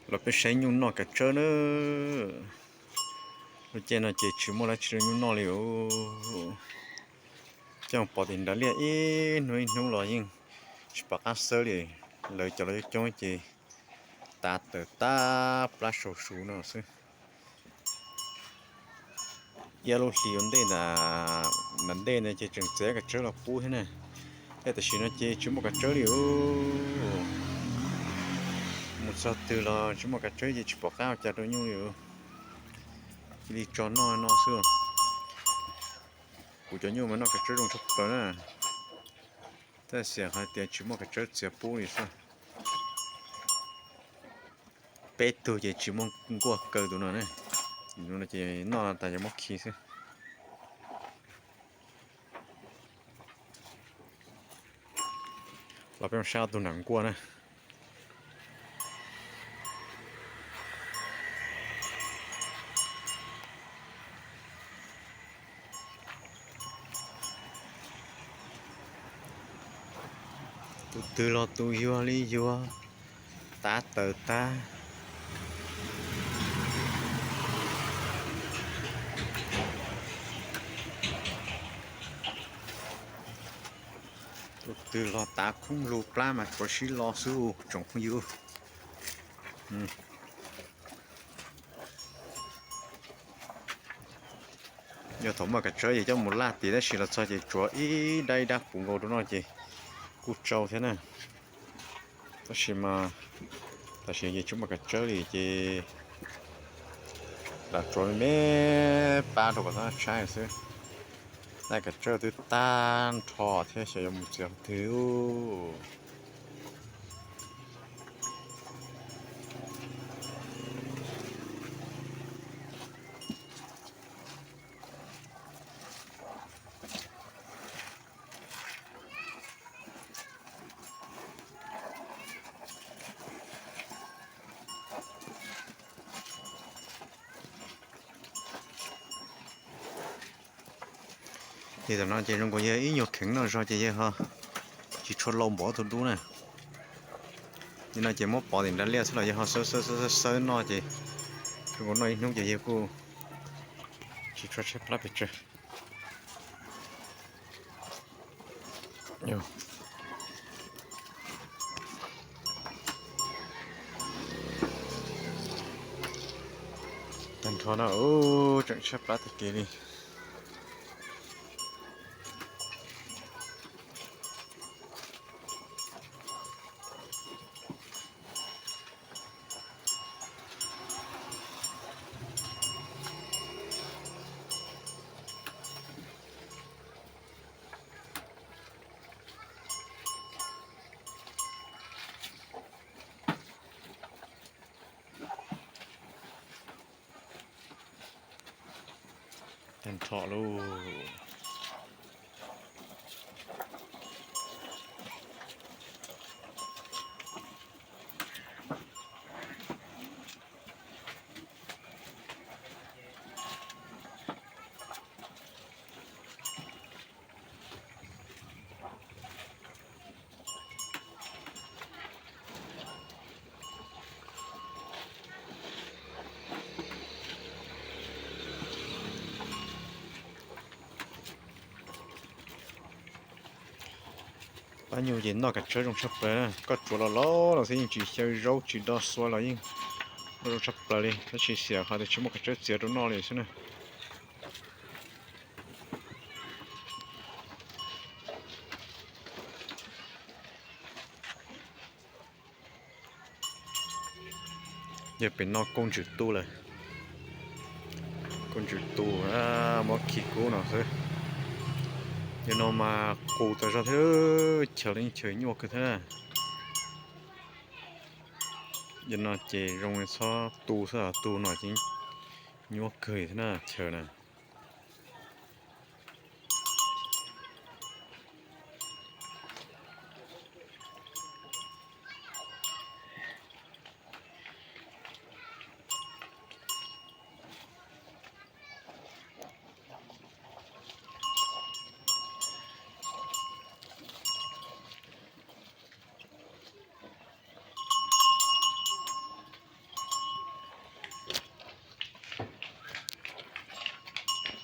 Los peb saib nyuj noj kav tsawb na. Lub caij no ces tsis muaj dab tsi rau nyuj noj li os. Coj pov tim nrad liaj ib hnub ib hnub los yeej tsis pom qab xawb li. Lawv cov los coob coob ces tav tawm tab plab saum suv no xwb. Ib lub hlis ua ntej ntawm ntej ntawd ces tseem txiav kav tsawb los pub thiab na. Tej tam sim no ces tsis muaj kav tsawb li os. Mus txog twg los tsis muaj kav tsawb ces tsis pom qab ua cas rau nyuj li os. Cia li tso noj no xwb. Kuv cov nyuj mas noj kav tsawb zoo tshaj plaws na. Tab sis hais tias tsis muaj kav tsawb txiav pub li xwb. Peb tug ces tsis muaj nkuaj kaw tus no ne. Ces noj tas yuav muab khi xwb. Los peb mus saib ob tug nam nkuaj na. Tus twg los tus yuag li yuag, tav tawm tag. Tus twg los tav khoob lug plab mas tsuav sib lo xwb tsoom phooj ywg. Yog thaum muaj kav tsawb ces coj mus laj tid tab sis los txog ces tsuav ib dab ib dab puv nkaus rau no ces kuj tsau thiab na. Tab sis mas tam sim ces tsis muaj kav tsawb li ces lam tsuav me me pab rau kom txhob tshaib xwb. Naj kav tsawb twb tag nrho thiab xyov yuav mus txiav twg. Ces tam no ces zoo nkaus yog ib nyuag kheev noj zog ces yawg ho tsis tshua lau npaum ob tug dub na. Nim no ces muab pov tim nrad liaj xwb los yawg ho xawb xawb xawb xawb noj ces zoo nkaus noj ib hnub ces yawg kuj tsis tshua tshaib plab pes tsawg. Tag nrho no tseem tshaib plab tag kev li. Tag nrho lauj. Pab nyuj ces noj kav tsawb zoo tshaj plaws na, koj tsuav los laus los xwb yeej tsis xyaw zaub tsis do xua los yeej noj zoo tshaj plaws li, tab sis xiam qhov tias tsis muaj kav tsawb txiav rau noj li xwb na. Yog pem no koj ntswm tu lawm, koj ntswm tu, muab khi kub no xwb. Yog no mas qus tas zog thiab, chaw li chaw nyuaj kawg thiab. Yog no ces zoo li txhob tu xwb, tu no ces nyuaj kawg thiab na chaw na.